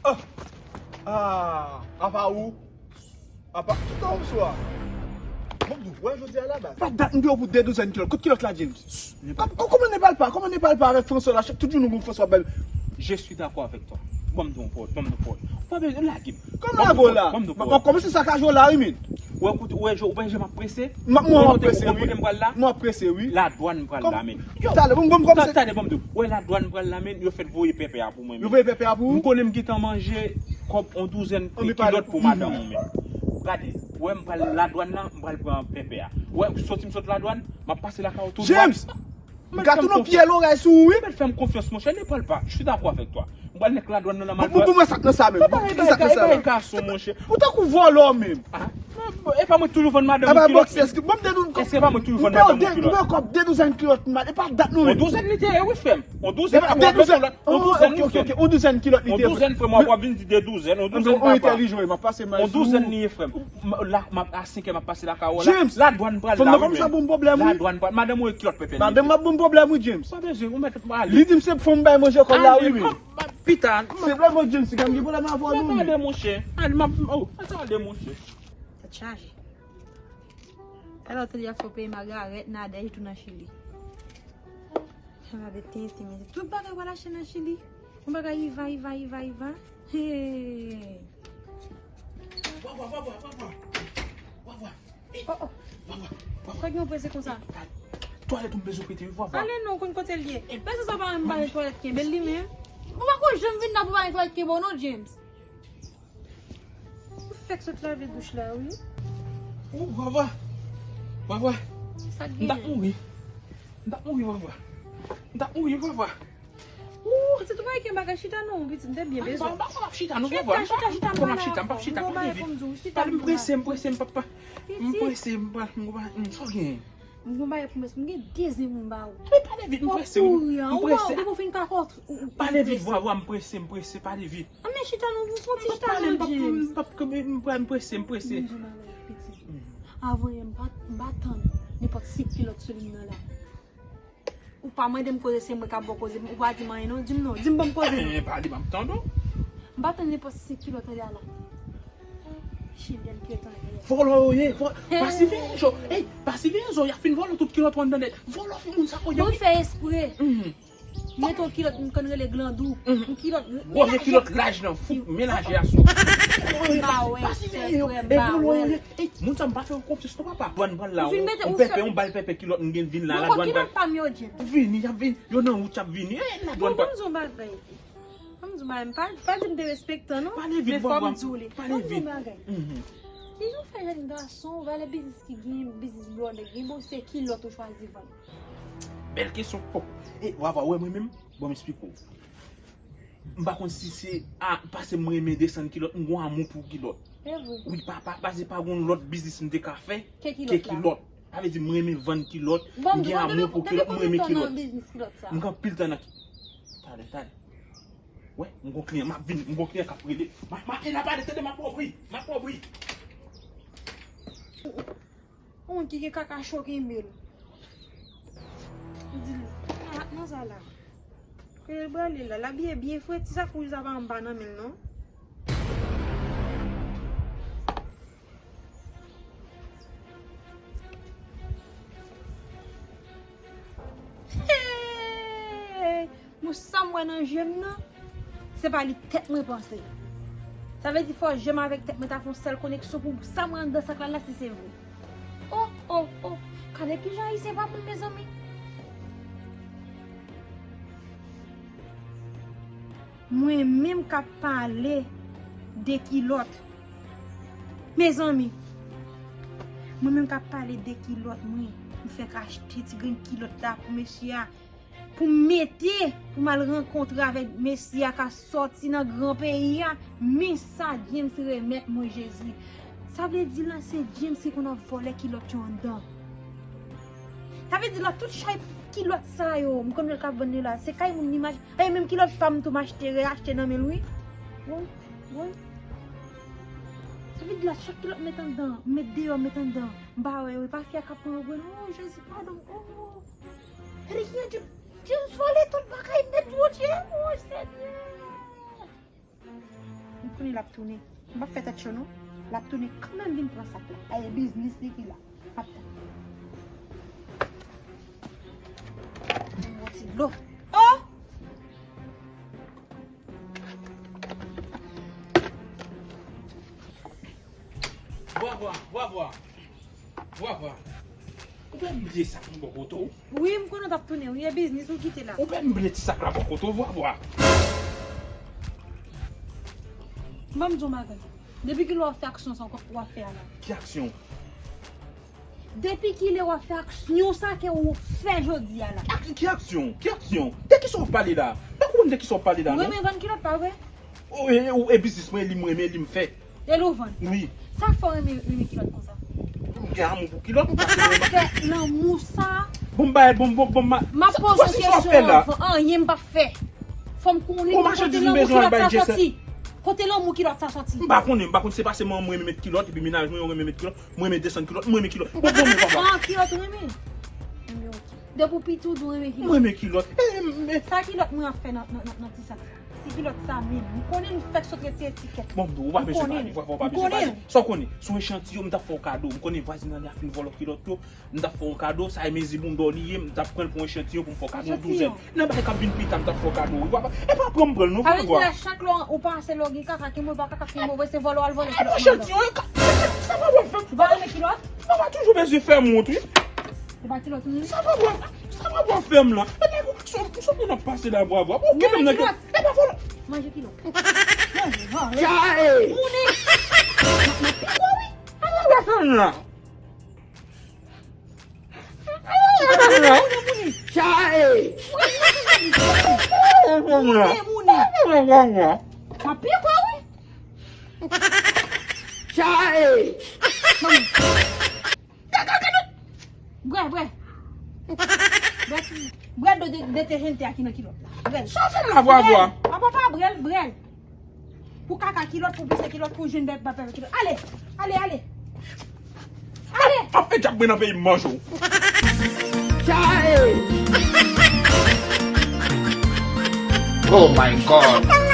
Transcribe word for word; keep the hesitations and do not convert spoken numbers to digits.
Ah! Ah! Apa ou? Apa, kisa w sou a? Bon, m di w, wè jodi a la baz. Pa dat m di w pou de douzèn kilòt. Kot kilòt la, James? Kòman, kòman Nepal pa? Kòman Nepal pa avèk François la? Chak tout jou nou gon François bèl. Je suis d'accord avec toi. Bon, m di w pòt, bon, m di w pòt. Ou pa bezwen lage m. Kòman lage w la? Bon, m di w pòt. M ap kòmanse sakaj ou la, wi, men. Wè, koute, wè, je, wè, je m ap prese. M ap, mwen, m ap prese, wi. Kote m pral la? Mwen ap prese, wi. Ladwàn m pral la, men. Talè, bon, bon, kòmanse. Talè, bon, m di w. Wè, ladwàn m pral la, men. Yo fèk voye pèpè a pou mwen, men. Yo voye pèpè a pou ou? M konnen m gentan manje kòb on douzèn kilòt pou madanm ou, men. Gade, wè, m pral ladwàn nan, m pral pran pèpè a. Wè, soti m sot ladwàn, m ap pase lakay ou tou dwat. James! M ka tounen pye lorèy sou ou, wi. Mèt fè m konfyans, monchè, Nepal pa. Je suis d'accord avec toi. M pral nèk ladwàn nan, nan. Bon, bon, bon, mwen sak nan sa menm. Bon, bon, sak nan sa menm. Gason, monchè. Ou tankou vòlò menm. Ah, e pa mwen toujou vann madanm ou kilòt? Èske pa mwen toujou vann madanm ou kilòt? Ou pè de douzèn kilòt, man. E pa dat nou menm. On douzèn li te ye, wi, frè m. On douzèn, frè m, on douzèn, on douzèn, on douzèn kilòt li te ye. On douzèn, frè m, w ap vin di de douzèn, on douzèn, papa. On douzèn li ye, frè m. La, m ap, a senkè m ap pase lakay ou la. James, ladwàn pral la, wi, men. Ladwàn pral. Madanm ou e kilòt pèpè li. Madanm m ap ban m pwoblèm, wi, James. Pa bezwen, ou mèt ale. Li di m se fanm bay manje kòl la, wi, men. Pita. Se vrèman, James, ki ka m gen pwoblèm avè w, non, men. Atande, monchè. Ale, m ap, oh, atande, monchè. Tèt chaje. Talè w tande y ap fè w peye Magarèt, Nadège tou nan Chili. Sa va bete tenten, men tout bagay w al achte nan Chili. Yon bagay i va, i va, i va, i va. Hey. Vwavwa, vwavwa, vwavwa. Vwavwa. Oh, oh. Vwavwa, vwavwa. Sa gen yon prese konsa? Twalèt ou m bezwen prete, wi, vwavwa. Ale non, ou konn kote l ye. Mèsi sa pa menm ba twalèt kenbe l li menm. Ou pa ko janm vin la pou ba twalèt kenbe w non, James. Ou fèk sot lave bouch la, wi. Ou, vwavwa. Vwavwa. Sa k genyen? M t ap mouri. M t ap mouri, vwavwa. M t ap mouri, vwavwa. Ou, pitit, ou pa gen bagay chita non, pitit, m te byen bezwen. M pa konn ap chita non, vwavwa. Chita, chita, chita, m pa konn ap chita, m p ap chita, pa leve. Pale, m prese, m prese, m p ap, m prese, m pa, m, sa w genyen? M gon bagay pou m, m gen de zen pou m ba ou. Men pale vit, m prese, wi. M prese. Depi w fin kakòt, ou, ou, ou prese. Pale vit, vwavwa, m prese, m prese, pale vit. Ann men chita non, pou fon ti chita non, James. M p ap, m p ap, m p ap, m prese, m prese. Mwen di w bagay, pitit. Avan yè, m pa, m pa tann nenpòt senk kilòt sou liy nan la. Ou pa mande m koze, se mwen k ap ba w koze. Ou pa di m anyen non, di m non, di m ban m koze non. Pale, m ap tande w. M pa tann nenpòt senk kilòt anlè a la. Chilyen ki ret anlè. Vòlò yo ye, vò-, pa siveye zo. Ey, pa siveye zo, y ap fin vòlò tout kilòt ou anndan nèt. Vòlò fi moun sa yo ye, wi. Bon, fè espre. Mete yon kilòt, m konn rele glandou. Yon kilòt. Gwo vye kilòt laj nan, fout, melaje a sou. M pa wè, pa siveye yo. E vòlò yo ye. Ey, moun sa m pa fè yo konfyans non, papa. Ladwàn pral la, on pèpè, on bal pèpè kilòt m gen vin la, ladwàn pral. Kilòt pa m yo, James. Vini, y ap vini. Yo nan wout, y ap vini. Ey, ladwàn pral. Bon, bon, bon, bagay. Ban m di w bagay, m pa, pa di m derespektan non. Pale vit, men fò m di w li. Pale vit. Ban m di w bagay. Kijan w fè jèn gason, valè biznis ki gen, biznis blòdè gen, bon, se kilòt ou chwazi vann? Bèl kesyon. Oh, e, vwavwa, wè mwen menm, ban m esplike w. M pa konn si se, a, paske m renmen desann kilòt, m gon amou pou kilòt. Se vre. Wi, papa, paske pa gon lòt biznis m te ka fè ke kilòt. Sa vle di m renmen vann kilòt, m gen amou pou kilòt, m renmen kilòt. M gen anpil tan nan, talè, talè. Wè, m gon kliyan, m ap vini, m gon kliyan k ap rele. Ma, ma, e n ap pale, tande, m ap ba w bri, m ap ba w bri. Yon moun ki gen kaka cho kenbe l. Li di l, "Ah, nan sa la." Ke l prale la, l abiye byen fre, ti sak wouj la pa anba nan men l non. Hey! Bon, sa m wè nan je m nan, se pa li tèt mwen panse. Sa vle di fò je m avèk tèt mwen ta fè yon sèl koneksyon pou sa m wè anndan sak la, la si se vre. Oh, oh, oh! Gade kijan Ayisyen pa moun, mezanmi! Mwen menm k ap pale de kilòt. Mezanmi, mwen menm k ap pale de kilòt, mwen, m fèk achte ti grenn kilòt la pou mesye a, pou m mete, pou m al rankontre avèk mesye a k ap sòti nan gran peyi a. Men sa James remèt mwen, Jezi. Sa vle di la, se James ki konn ap vòlè kilòt yo anndan. Sa vle di la, tout chay kilòt sa yo, m konn wè l k ap vann yo la, se kay moun li m achte. E menm kilòt pa m tou, m achte, reachte nan men l, wi. Woy, woy. Sa vle di la, chak kilòt m met anndan, m met deyò, m met anndan, m pa wè yo, e pa fi a k ap pran yo grenn. Oh, Jezi, padon. Oh, oh. Gade ki jan James, James vòlè tout bagay nèt, Bondye. Oh, Senyè. Tounen, l ap tounen. M p ap fè tèt cho non. L ap tounen kanmenm vin pran sak la. A, e biznis li ki la. M ap tann. Ban m yon ti dlo. Oh! Vwa, vwa, vwa, vwa. Vwa, vwa. Ou pè m bliye sak mwen bò kote w? Wi, m konnen w t ap tounen wi, e biznis ou kite la. Ou pè m bliye ti sak la bò kote w, vwa, vwa. Ban m di w yon bagay. Depi kilè w ap fè aksyon sa w ap fè a la? Ki aksyon? Depi kilè w ap fè aksyon sa ke w fè jodi a la? Ki, ki aksyon? Ki aksyon? De kisa w ap pale la? M pa konprann de kisa w ap pale la non. Ou renmen vann kilòt pa vre? Ou, e, ou, e biznis mwen, li m renmen, li m fè. E l ou vann? Wi. Sa k fè w renmen, renmen kilòt konsa? M gen lanmou pou kilòt, m pa fè lanmou sa. Bon, bay, bon, bon, bon, ma-, m ap poze w kesyon anvan, anyen m p ap fè. Fò m konnen kote lanmou kilòt sa soti. Kote lanmou kilòt sa soti? M pa konnen, m pa konn, se paske mwen, mwen renmen met kilòt, epi mennaj mwen, yo renmen met kilòt, mwen renmen desann kilòt, mwen renmen kilòt. Bon, bon, men papa. Ah, kilòt ou renmen? Enben, ok. Depi w piti, w di w renmen kilòt. Mwen renmen kilòt. E, men sa kilòt mwen ap fè nan, nan, nan, nan ti sak sa? Se kilòt sa menm. M konnen nou fèk sot retire etikèt. Bon, m di w, ou pa bezwen pale, vwa, vwa, ou pa bezwen pale. Sa w konnen, sou echantiyon, m t ap fè w kado. M konnen vwazin nan la fin vòlò kilòt yo. M t ap fè w kado, sa e mezi bounda w li ye, m t ap pran l pou echantiyon pou m fè w kado yon douzèn. Nan bagay k ap vin pita, m t ap fè w kado. Ou pa, e pa pran m pran l non, vwa, vwa. Sa vle di a chak lè w pase lè w gen kaka ki move, pa kaka ki move, se vòlò w al vòlè kilòt moun nan. Echantiyon, e ka, sa pa w ap fè m. Ou pa renmen kilòt? Ou pa toujou bezwen fè m wont, wi. Se pa kilòt ou renmen? Sa pa w ap, sa pa w ap fè m la. E pa sou, sou moun ap pase la, vwa, vwa. Ou kenbe m nan kilòt. E pa vòlò. Manje kilòt. Manje, manje. Chae! Moune! M ap piko, wi. Sa pa w ap fè m la. Chae! Moune, moune. Ma pye kwa wi. Chae! Bwè, bwè. Bwè ti, bwè dlo de, detejente a ki nan kilòt la. Bwè l. Sa w fè m la, vwa, vwa? Apa pa bwè l, bwè l. Pou kaka kilòt, pou pise kilòt, pou jwenn bèl papè kilòt. Ale, ale, ale. Ale. Ap fè djab mwen nan peyi m manje w. Chae! Oh my God!